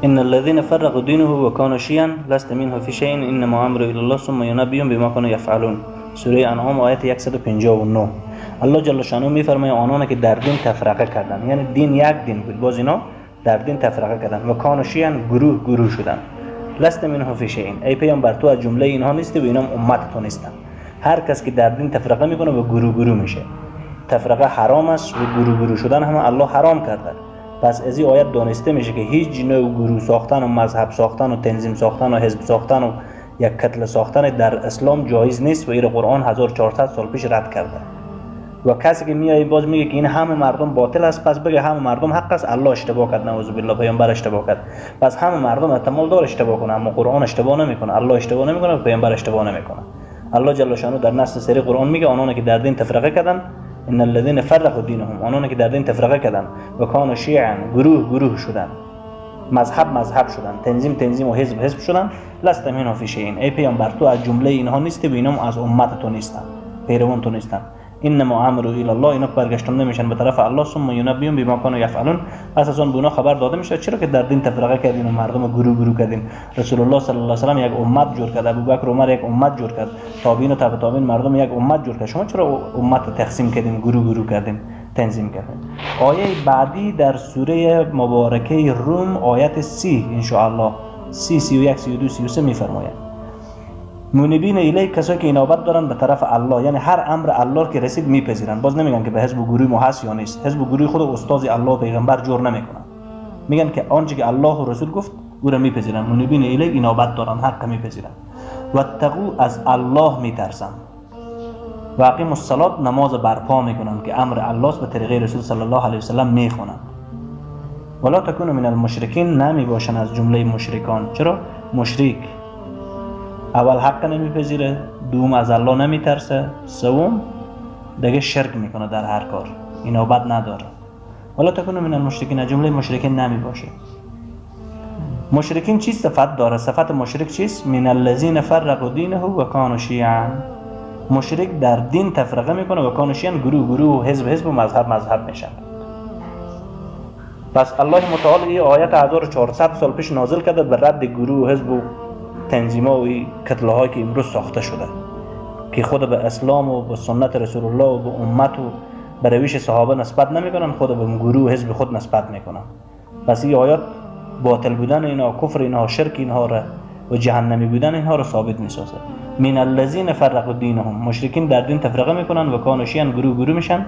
ان الذين فرقوا دينه وكانوا شيعا لست منه في شيء انما امره الى الله ثم ينبئهم بما كانوا يفعلون. سوره انعام آیت 159. الله جل شانه میفرماید آنان که در دین تفرقه کردند، یعنی دین یک دین بود، باز اینا در دین تفرقه کردند و کانوا شیعا، گروه گروه شدند. لست منه فی شیء، ای پیامبر تو از جمله اینها نیستی و اینا امت تو نیستن. هر کس که در دین تفرقه میکنه و گروه گروه میشه، تفرقه حرام است و گروه گروه شدن هم الله حرام کرده. پس از این آیت دانسته میشه که هیچ نوع گروه ساختن و مذهب ساختن و تنظیم ساختن و حزب ساختن و یک کتله ساختن در اسلام جایز نیست و این قرآن 1400 سال پیش رد کرده. و کسی که میای باز میگه که این همه مردم باطل است، پس بگه همه مردم حق است، الله اشتباه کرد، نعوذ بالله، پیامبر اشتباه کرد. پس همه مردم احتمال داره اشتباه کنه، اما قرآن اشتباه نمیکنه، الله اشتباه نمیکنه و پیامبر اشتباه نمیکنه. الله جل شانه در نص سری قرآن میگه آنانی که در دین تفرقه کردن، ان الذين فرقوا دینهم، آنانی که در دین تفرقه کردن و کانوا شیعا، گروه گروه شدن، مذهب مذهب شدن، تنظیم تنظیم و حزب حزب شدن، لست منهم فی شیء، ای پیامبر تو از جمله اینها نیستی و اینا از امت تو نیستن، پیروان تو نیستن. انما امره الی الله، اینا برگشتن نمیشن به طرف الله، ثم ینبئهم بما كانوا یفعلون، پس از آن به اونا خبر داده میشه چرا که در دین تفرقه کردین و مردم گروه گروه کردین. رسول الله صلی الله علیه و سلم یک امت جور کرد، ابوبکر عمر یک امت جور کرد، تابعین و تابع تابعین مردم یک امت جور کرد. شما چرا امت تقسیم کردین، گروه گروه کردین، تنظیم کردین؟ آیه بعدی در سوره مبارکه روم آیت 30 ان شاء الله، 30 31 32 33 میفرماید منیبین الیه، کسایی که انابت دارن به طرف الله، یعنی هر امر الله که رسید میپذیرن. باز نمیگن که به حزب و گروه ما هست یا نیست، حزب و گروه خود استاد الله و پیغمبر جور نمیکنن، میگن که آنچه که الله و رسول گفت او را میپذیرن. منیبین الیه انابت دارن، حق میپذیرن. و اتقوا، از الله میترسن. و اقیموا الصلاه، نماز برپا میکنن که امر الله است، به طریقه رسول صلی الله علیه و سلم میخونن. ولا تکونوا من المشرکین، نمیباشن از جمله مشرکان. چرا؟ مشرک اول حق نمیپذیره، دوم از الله نمیترسه، سوم دیگه شرک میکنه در هر کار، انابت نداره. ولا تکونوا من المشرکین، از جمله مشرکین نمیباشه. مشرکین چی صفت داره؟ صفت مشرک چیست؟ من الذین فرقوا دینه و کانوا شیعا. مشرک در دین تفرقه میکنه و کانوا شیعا، گروه گروه و حزب حزب و مذهب مذهب میشن. پس الله متعال این آیت 1400 سال پیش نازل کرده به رد گروه و حزب و تنظیم‌ها و کتله‌هایی که امروز ساخته شده که خود به اسلام و به سنت رسول الله و به امت و به روش صحابه نسبت نمیکنن، خود به گروه و حزب خود نسبت میکنن. پس این آیات باطل بودن اینها، کفر اینها، شرک اینها را و جهنمی بودن اینها را ثابت میسازه. من الذین فرقوا دینهم، مشرکین در دین تفرقه میکنن و کانوا شیعا، گروه گروه میشن.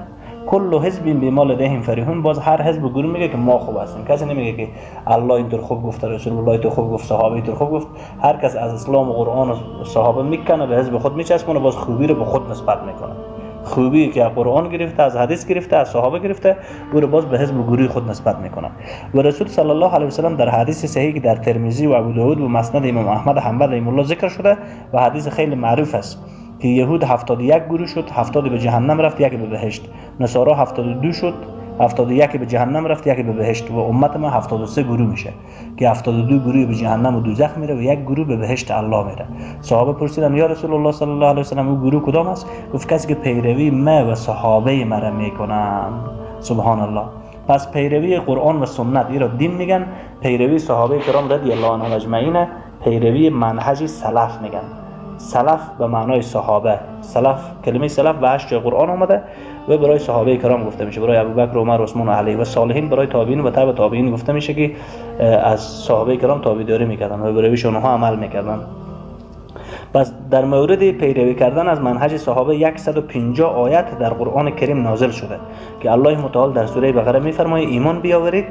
کل حزب بما لدیهم فرحون، باز هر حزب و گروه میگه که ما خوب هستیم، کسی نمیگه که الله اینطور خوب گفت، رسول الله اینطور خوب گفت، صحابه اینطور خوب گفت. هر کس از اسلام و قرآن و صحابه میکنه، به حزب خود میچسبونه، باز خوبی رو به خود نسبت میکنه. خوبی که از قرآن گرفته، از حدیث گرفته، از صحابه گرفته، او رو باز به حزب و گروه خود نسبت میکنه. و رسول صلی الله علیه و سلم در حدیث صحیح که در ترمذی و ابوداود و مسند امام احمد حنبل رحمه الله ذکر شده و حدیث خیلی معروف است که یهود 71 گروه شد، 70 به جهنم رفت، یک به بهشت. نصارا 72 شد، 71 به جهنم رفت، یک به بهشت. و امت ما 73 گروه میشه که 72 گروه به جهنم و دوزخ میره و یک گروه به بهشت الله میره. صحابه پرسیدن یا رسول الله صلی الله علیه و سلم او گروه کدام است؟ گفت کسی که پیروی ما و صحابه مرا میکنن. سبحان الله. پس پیروی قرآن و سنت این را دین میگن، پیروی صحابه کرام رضی الله عنهم اجمعین پیروی منهج سلف میگن. سلف به معنای صحابه، سلف کلمه سلف به 8 جای قرآن آمده و برای صحابه کرام گفته میشه، برای ابوبکر، عمر، عثمان و علی و صالحین، برای تابعین و تبع تابعین گفته میشه که از صحابه کرام تابعداری میکردن و برای اونها عمل میکردن. پس در مورد پیروی کردن از منهج صحابه 150 آیت در قرآن کریم نازل شده که الله متعال در سوره بقره میفرماید ایمان بیاورید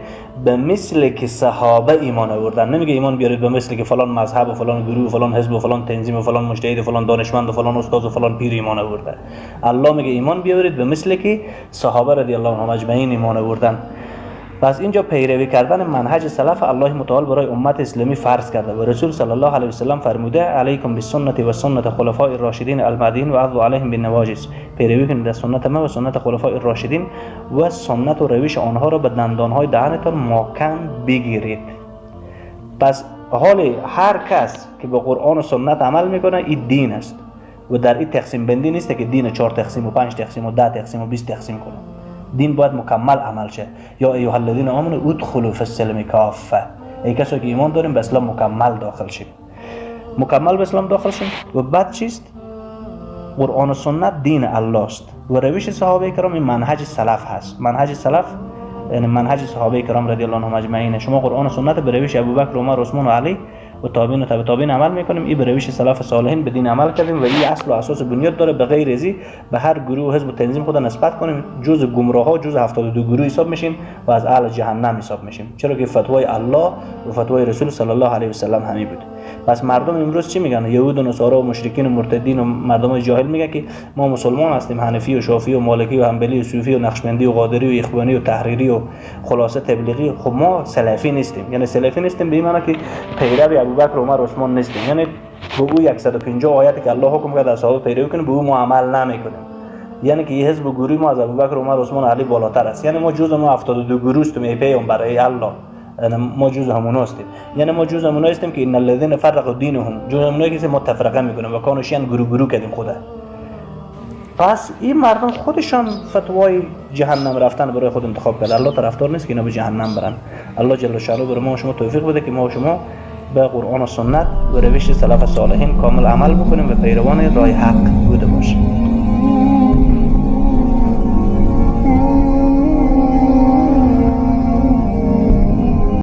به مثل که صحابه ایمان آوردن. نمیگه ایمان بیارید به مثل که فلان مذهب و فلان گروه و فلان حزب و فلان تنظیم و فلان مجتهد و فلان دانشمند و فلان استاد و فلان پیر ایمان آورده. الله میگه ایمان بیاورید به مثل که صحابه رضی الله عنهم اجمعین ایمان آوردن. پس اینجا پیروی کردن منهج سلف الله متعال برای امت اسلامی فرض کرده و رسول صلی الله علیه و سلم فرموده علیکم بالسنت و سنت خلفاء الراشدین المهدیین و عضوا علیهم بالنواجذ. پیروی کنید از سنت ما و سنت خلفاء الراشدین و سنت و روش آنها را به دندانهای دهنتان محکم بگیرید. پس حال هر کس که به قرآن و سنت عمل میکنه این دین است و در این تقسیم بندی نیست که دین 4 تقسیم و 5 تقسیم و 10 تقسیم و 20 تقسیم کنه. دین باید مکمل عمل شه. یا ایها الذین آمنوا ادخلوا فی السلم کافه. ای کسایی که ایمان داریم به اسلام مکمل داخل شیم، مکمل به اسلام داخل شیم. و بعد چیست؟ قرآن و سنت دین الله است و روش صحابه کرام این منهج سلف هست. منهج سلف یعنی منهج صحابه کرام رضی الله عنهم اجمعین. شما قرآن و سنت به روش ابوبکر، عمر، عثمان و علی و تابعین و تبع تابعین عمل میکنیم. این به روش سلف صالحین به دین عمل کردیم و این اصل و اساس بنیاد داره. به غیر ازی به هر گروه حزب و تنظیم خود نسبت کنیم، جز گمراه ها، جز 72 گروه حساب میشیم و از اهل جهنم حساب میشیم، چرا که فتوای الله و فتوای رسول صلی الله علیه و سلم همین بود. پس مردم امروز چی میگن؟ یهود و نصارا و مشرکین و مرتدین و مردم جاهل میگن که ما مسلمان هستیم، حنفی و شافعی و مالکی و حنبلی و صوفی و نقشبندی و قادری و اخوانی و تحریری و خلاصه تبلیغی. خب ما سلفی نیستیم. یعنی سلفی نیستیم به این معنی که پیرو ابوبکر، عمر، عثمان نیستیم. یعنی به او 150 آیت که الله حکم کرد اصحاب پیروی کنیم، به او ما عمل نمیکنیم. یعنی که این حزب و گروه ما از ابوبکر، عمر، عثمان، علی بالاتر است. یعنی ما جزء ما 72 گروه هستیم ای پیامبر، ای الله، یعنی ما جزء همون هستیم. یعنی ما جزء همون هستیم که ان الذين فرقوا دینهم، جزء همونایی که ما تفرقه میکنیم و کانوشیان گروه گروه کردیم خدا. پس این مردم خودشان فتوای جهنم رفتن برای خود انتخاب کرد. الله طرفدار نیست که اینا به جهنم برن. الله جل شانه برای ما و شما توفیق بده که ما و شما به قرآن و سنت و روش سلف صالحین کامل عمل بکنیم و پیروان راه حق بوده باشیم.